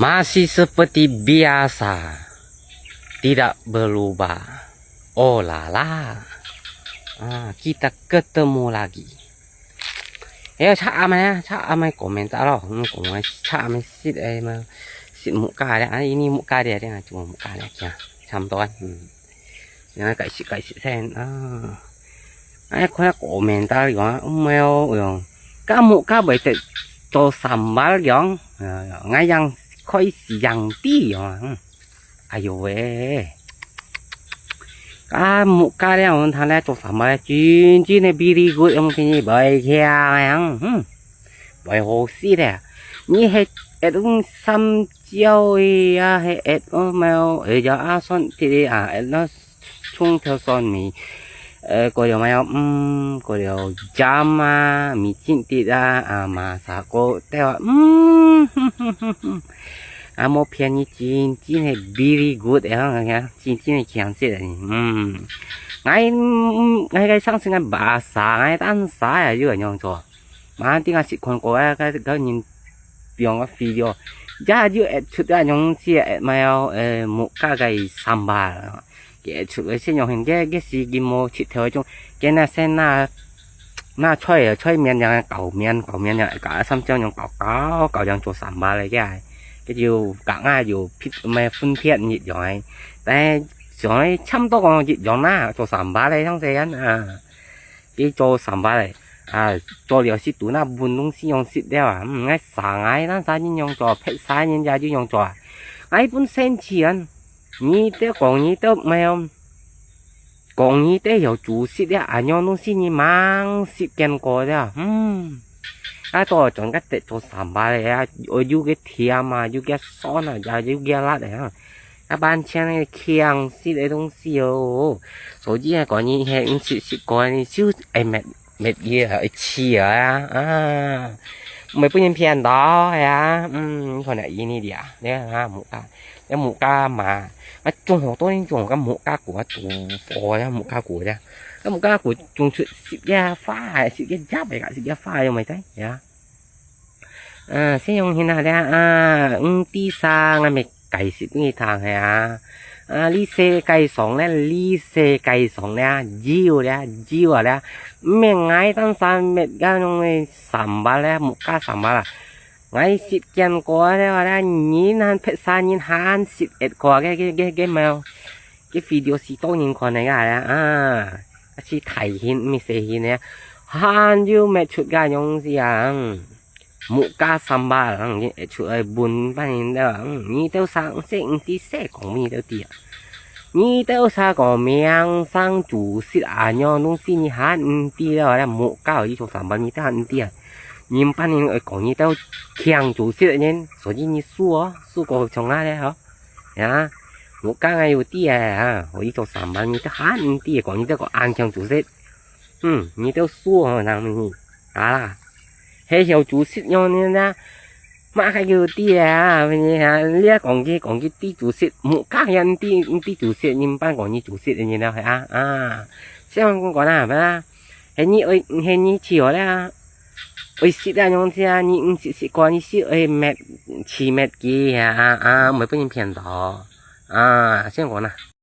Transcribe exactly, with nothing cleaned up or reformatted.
Masih seperti biasa, tidak berubah. Oh la la. Ah, kita ketemu lagi. Eh, 差毋多啊，差毋多講明得咯，嗯，講明差毋多識誒嘛，識木瓜咧，啊，ini木瓜咧，這樣就木瓜咧，這樣差毋多啊，嗯。然後解釋解釋先啊。哎，看下講明得樣，毋係哦，樣，該木瓜會得做sambal樣，啊，𠊎樣開始樣知樣啊，嗯。 哎喲喂，啊，木瓜咧，𠊎聽咧做sambal咧，真真个very good，用天氣會香个，嗯，會好食咧。你係愛用三椒个啊，係愛用咩哦？哎呀，啊，蒜頭个啊，愛用蔥頭蒜米，呃，過了咩哦？嗯，過了jam啊，micin滴啊，啊，masako豆啊，嗯，哼哼哼哼。 啊，無騙你，真真係very good个，真真係強勢个。嗯，𠊎，嗯，𠊎个上次个巴沙，𠊎單沙啊，又係樣做。嘛，頂下識看過啊，該，該人用个video，也有會出啊，樣子會賣哦，呃，木瓜个sambal。 佢出个先用現个，个時佢無切頭个種，佢那先拿，拿菜啊，菜面樣搞面，搞面樣，搞三張樣搞搞搞樣做sambal个，佢就搞啊有撇，咩分別一樣个，但係像个差毋多講一樣啦，做sambal个，像這樣啊，佢做sambal个，啊，做了係肚那分東西用食了啊，嗯，𠊎生个，但係人用做，別儕人也就用做啊，𠊎本身自然。 你兜講你兜無，講你兜有煮食了，恁樣東西你吂識見過了，嗯。啊，到轉个得做sambal个啊，有个甜啊，有个酸啊，也有个辣个啊。啊，完全係強勢个東西哦。所以啊，講你係毋識食過，你就會滅 滅佢啊，會死啊，啊，毋會分人騙到，係啊，嗯，你看啊，佢呢啲啊，你看啊，木瓜，這木瓜嘛，啊，種好多人種个木瓜果，做火呀，木瓜果呀，啊，木瓜果種出十个花，十个葉个，十个花，有無睇？呀。 啊，先用現下咧，啊，毋知啥，𠊎乜解釋分你聽係啊。啊，這世界上咧，這世界上咧，有咧，有啊咧，毋係𠊎單儕滅該種个sambal咧，木瓜sambal啦。𠊎識見過咧，話咧，人還別儕人還識得過个，个，个，个無。 个video係當人看个啊，啊，係大型，毋係細型个，還有乜出个樣式啊，嗯，木瓜sambal，嗯，出來分分人兜啊，嗯，你兜生識毋知識講分你兜知啊，你兜生講名生煮食啊，樣東西你還毋知了，木瓜有一種sambal，你兜還毋知啊，人班人會講你兜強煮食个人，所以你輸哦，輸過從哪咧吼？ 呀，木瓜𠊎有知啊，吼，佢做sambal，你兜還毋知，講你兜講恁強煮食。嗯，你兜輸吼，人問你。啊啦，係曉煮食樣呢啦，麼个有知啊，問你啊，你啊講佢，講佢知煮食，木瓜也毋知，毋知煮食，你毋班講你煮食，你了，係啊，啊，這樣講講啦，係啊，係你愛，係你試好了啊。 會食啊，樣子啊，你毋食食過，你食會滅，試滅佢啊，啊，毋會分人騙到。啊，先講啦。